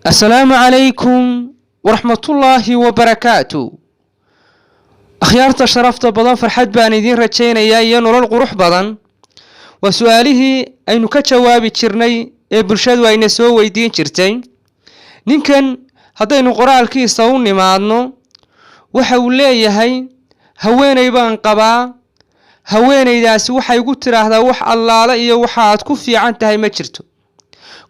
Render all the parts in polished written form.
Asalaamu calaykum waraxmatullaahi wabarakaatu. Akhyaarta sharafta badan, farxad baan idiin rajaynayaa iyo nolol qurux badan. Waa su-aalihii aynu ka jawaabi jirnay ee bulshadu ayna soo weydiin jirtay. Ninkan haddaynu qoraalkiisa u nimaadno, waxa uu leeyahay: haweeney baan qabaa, haweeneydaasi waxay igu tidhaahdaa wax allaale iyo waxa aad ku fiican tahay ma jirto.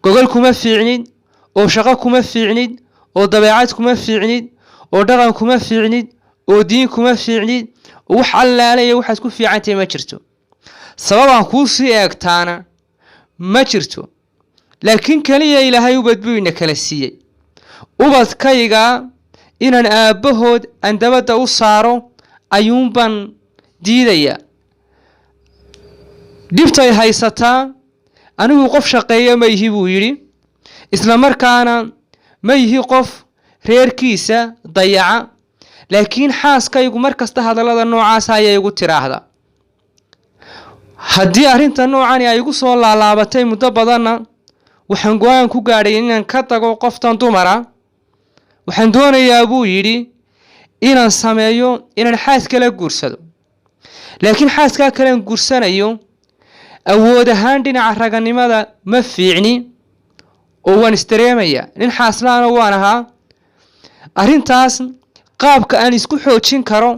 Gogol kuma fiicnid, oo shaqo kuma fiicnid, oo dabeecad kuma fiicnid, oo dhaqan kuma fiicnid, oo diin kuma fiicnid, oo wax allaale iyo waxaad ku fiican tahay ma jirto. Sababaan kuu sii eegtaana ma jirto, laakiin keliya Ilaahay ubad buu ina kala siiyey. Ubadkayga inaan aabbahood aan dabadda u saaro ayuunbaan diidayaa. Dhibtay haysataa, anigu qof shaqeeya ma ihi, buu yidhi, isla markaana ma yihi qof reerkiisa dayaca, laakiin xaaskaygu mar kasta hadallada noocaasa ayay igu tiraahdaa. Haddii arrinta noocani ay igu soo laalaabatay muddo badanna, waxaan go-aan ku gaadhay inaan ka tago qoftan dumara. Waxaan doonayaa, buu yidhi, inaan sameeyo inaan xaas kala guursado, laakiin xaaskaa kalean guursanayo awood ahaan dhinaca raganimada ma fiicni oo waan isdareemayaa, nin xaaslaana waan ahaa. Arrintaas qaabka aan isku xoojin karo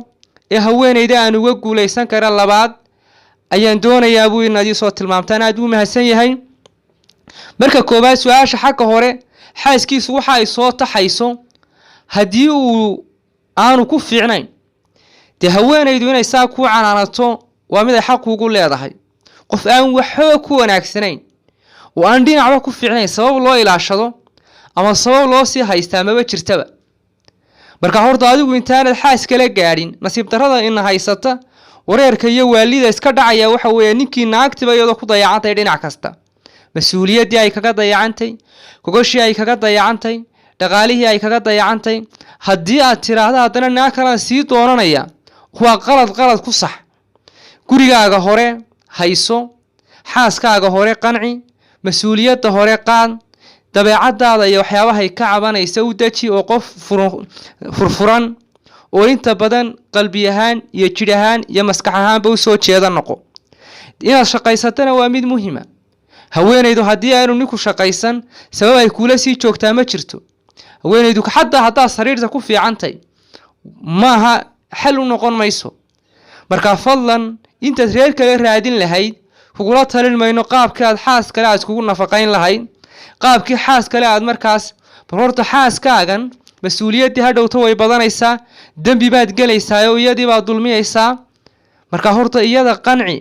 ee haweeneyda aan uga guulaysan karo labaad ayaan doonayaa, buu inaad iisoo tilmaamtaan. Aad buu mahadsan yahay. Marka koowaad, su-aasha xagga hore, xaaskiisu waxa ay soo taxayso haddii uu aanu ku fiicnayn, dee haweenaydu inay saa kuu canaanato waa mid ay xaq kuugu leedahay. Qof aan waxba ku wanaagsanayn oo aan dhinacba ku fiicnayn, sabab loo ilaashado ama sabab loo sii haystaa maba jirtaba. Marka horta adigu intaanad xaas kala gaadhin, nasiib darrada ina haysata, wareerka iyo waalida iska dhacaya waxa weeye ninkii naagtiba iyadoo ku dayacantay dhinac kasta, mas-uuliyaddii ay kaga dayacantay, gogoshii ay kaga dayacantay, dhaqaalihii ay kaga dayacantay, haddii aad tiraahdo haddana naag kalaan sii doonanaya, waa qalad. Qalad ku sax. Gurigaaga hore hayso, xaaskaaga hore qanci, mas-uuliyadda hore qaad, dabeecadaada iyo waxyaabahay ka cabanaysa u deji, oo qof furfuran oo inta badan qalbi ahaan iyo jidh ahaan iyo maskax ahaanba usoo jeeda noqo. Inaad shaqaysatana waa mid muhima. Haweenaydu haddii aanu ninku shaqaysan, sabab ay kuula sii joogtaa ma jirto. Haweenaydu xataa haddaad sariirta ku fiicantay, maaha xal u noqon mayso. Marka fadlan, intaad reer kale raadin lahayd, kugula talin mayno qaabkii aad xaas kale aad iskugu nafaqayn lahayd, qaabkii xaas kale aad markaas. Bal horta xaaskaagan mas-uuliyaddii hadhowta way badanaysaa, dembi baad gelaysaa oo iyadii baad dulmiyaysaa. Marka horta iyada qanci,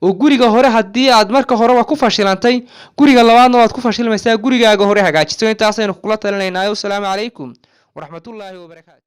oo guriga hore haddii aad marka horeba ku fashilantay, guriga labaadna waad ku fashilmaysaa. Gurigaaga hore hagaajiso. Intaasaynu kugula talinaynaa. Wasalaamu calaykum waraxmatullaahi wabarakaatu.